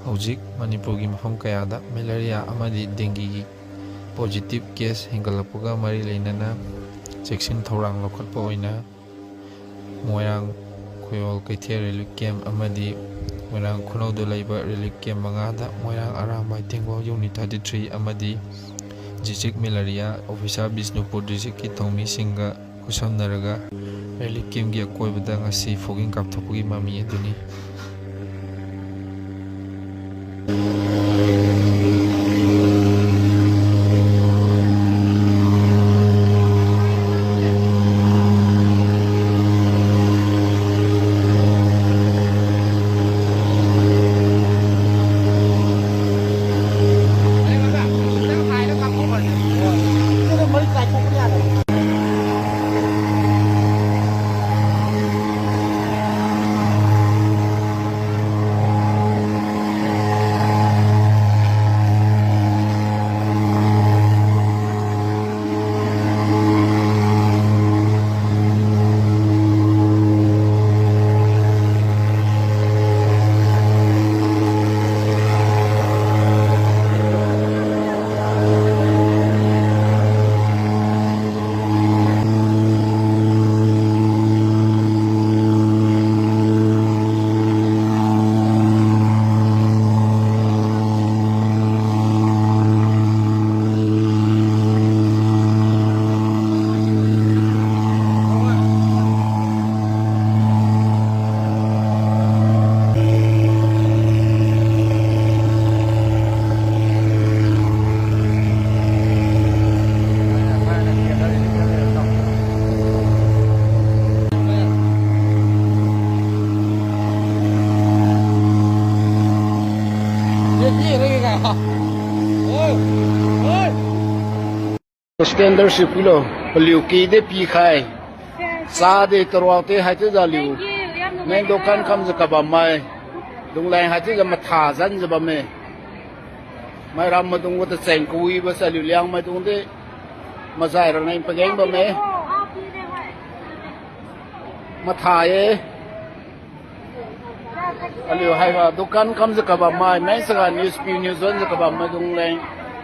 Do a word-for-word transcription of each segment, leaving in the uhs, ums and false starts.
ꯍꯧꯖꯤꯛ ꯃꯅꯤꯄꯨꯔꯒꯤ ꯃꯐꯝ ꯀꯌꯥꯗ ꯃꯦꯂꯦꯔꯤꯌꯥ ꯑꯃꯗꯤ ꯗꯦꯡꯒꯤꯒꯤ ꯄꯣꯖꯤꯇꯤꯚ ꯀꯦꯁ ꯍꯦꯟꯒꯠꯂꯛꯄꯒ ꯃꯔꯤ ꯂꯩꯅꯅ ꯆꯦꯛꯁꯤꯟ ꯊꯧꯔꯥꯡ ꯂꯧꯈꯠꯄ ꯑꯣꯏꯅ ꯃꯣꯏꯔꯥꯡ ꯈꯨꯌꯣꯜ ꯀꯩꯊꯦꯜ ꯔꯤꯂꯤꯐ ꯀꯦꯝꯞ ꯑꯃꯗꯤ ꯃꯣꯏꯔꯥꯡ ꯈꯨꯅꯧꯗ ꯂꯩꯕ ꯔꯤꯂꯤꯐ ꯀꯦꯝꯞ ꯃꯉꯥꯗ ꯃꯣꯏꯔꯥꯡ ꯑꯔꯥꯝꯕꯥꯏ ꯇꯦꯡꯒꯣꯜ ꯌꯨꯅꯤꯠ ꯊꯥꯔꯇꯤ ꯊ꯭ꯔꯤ ꯑꯃꯗꯤ ꯗꯤꯁꯇ꯭ꯔꯤꯛ ꯃꯦꯂꯦꯔꯤꯌꯥ ꯑꯣꯐꯤꯁꯥꯔ ꯕꯤꯁꯅꯨꯄꯨꯔ ꯗꯤꯁꯇ꯭ꯔꯤꯛꯀꯤ ꯊꯧꯃꯤꯁꯤꯡꯒ ꯈꯨꯠꯁꯝꯅꯔꯒ ꯔꯤꯂꯤꯐ ꯀꯦꯝꯞꯀꯤ ꯑꯀꯣꯏꯕꯗ ꯉꯁꯤ ꯐꯣꯒꯤꯡ ꯀꯥꯞꯊꯣꯛꯄꯒꯤ ꯃꯃꯤ ꯑꯗꯨꯅꯤ꯫ Standard si pilo, paliu ki de pi khai. Sa de taruak te hai te za liu. Neng dokan kam za kabam mai. Dung lai hai te za matha zan za bam me. Mai ram ma dung wa ta cheng kui ba sa liu liang mai dung de. Ma zai ra neng pa geng bam me. Matha ye. Aliu haiba dukan kamjiu kabam mai, mengsaga news piu news zonjiu kabam maidung leng.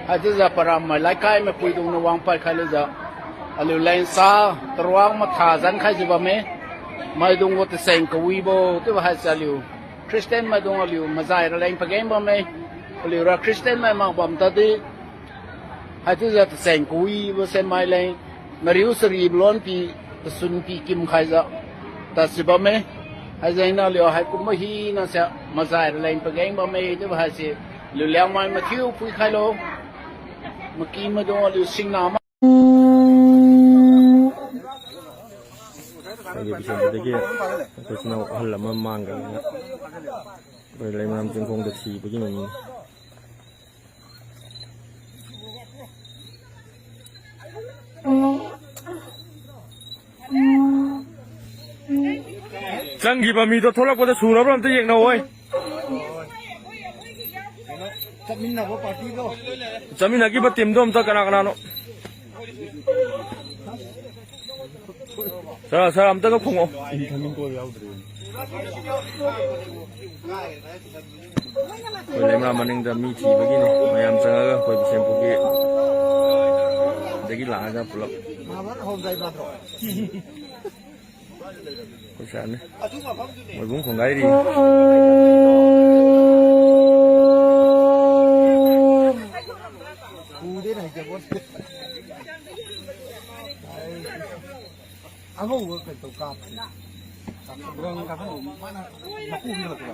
Haichiujiu param mai laikai maipuidungniu wangpad khailujiu. Aliu leng sa, taruang matha zan khaijiu bamme. Maidung gu tacheng kawibo, chiubo haise aliu Christian maidung aliu majai raleng pageng bamme. Aliura Christian mai mak bam tadi, haichiujiu tacheng kawibo se mai leng, nariu sari balon pi, tasun pi kim khaijiu, tasi bamme. Haijengniu aliu haikumbo hina se majai raleng pageng bamme, chiubo haise, aliu Liangmai mathiu phuikhailo. Maky maidung aliu singna ma. ꯑꯩꯒꯤ ꯕꯤꯁꯦꯝꯄꯨꯔꯗꯒꯤ ꯑꯩꯈꯣꯏ ꯏꯆꯤꯟ ꯏꯅꯥꯎ ꯑꯍꯜ ꯑꯃ ꯃꯥꯡꯈ꯭ꯔꯦ꯫ ꯑꯩꯈꯣꯏ ꯂꯩꯃꯔꯥꯝ ꯆꯤꯡꯈꯣꯡꯗ ꯊꯤꯕꯒꯤ ꯃꯃꯤꯡ꯫ ꯆꯪꯈꯤꯕ ꯃꯤꯗꯣ ꯊꯣꯛꯂꯛꯄꯗ ꯁꯨꯔꯕ꯭ꯔꯥ ꯑꯝꯇ ꯌꯦꯡꯅꯧ ꯍꯣꯏ꯫ ꯆꯠꯃꯤꯟꯅꯈꯤꯕ ꯇꯤꯝꯗꯣ ꯑꯝꯇ ꯀꯅꯥ ꯀꯅꯥꯅꯣ? ꯁꯥꯔ, ꯁꯥꯔ, ꯑꯝꯇꯒ ꯈꯨꯝꯃꯛꯑꯣ꯫ ꯑꯩꯈꯣꯏ ꯂꯩꯃꯔꯥꯝ ꯃꯅꯤꯡꯗ ꯃꯤ ꯊꯤꯕꯒꯤꯅꯤ꯫ ꯃꯌꯥꯝ ꯆꯪꯉꯒ ꯑꯩꯈꯣꯏ ꯕꯤꯁꯦꯝꯄꯨꯔꯒꯤ ꯑꯗꯒꯤ ꯂꯥꯛꯑꯒ ꯄꯨꯂꯞ꯫ ꯑꯩꯈꯣꯏ ꯁꯥꯔꯅꯤ꯫ ꯃꯣꯏꯕꯨꯡ ꯈꯣꯡꯒꯥꯏꯔꯤ꯫ ꯑꯉꯧꯕ ꯀꯩꯅꯣ ꯇꯧ ꯀꯥꯞꯄꯅꯦ꯫ ꯃꯥꯅ ꯃꯀꯣꯛ ꯌꯧꯔꯛꯄ꯫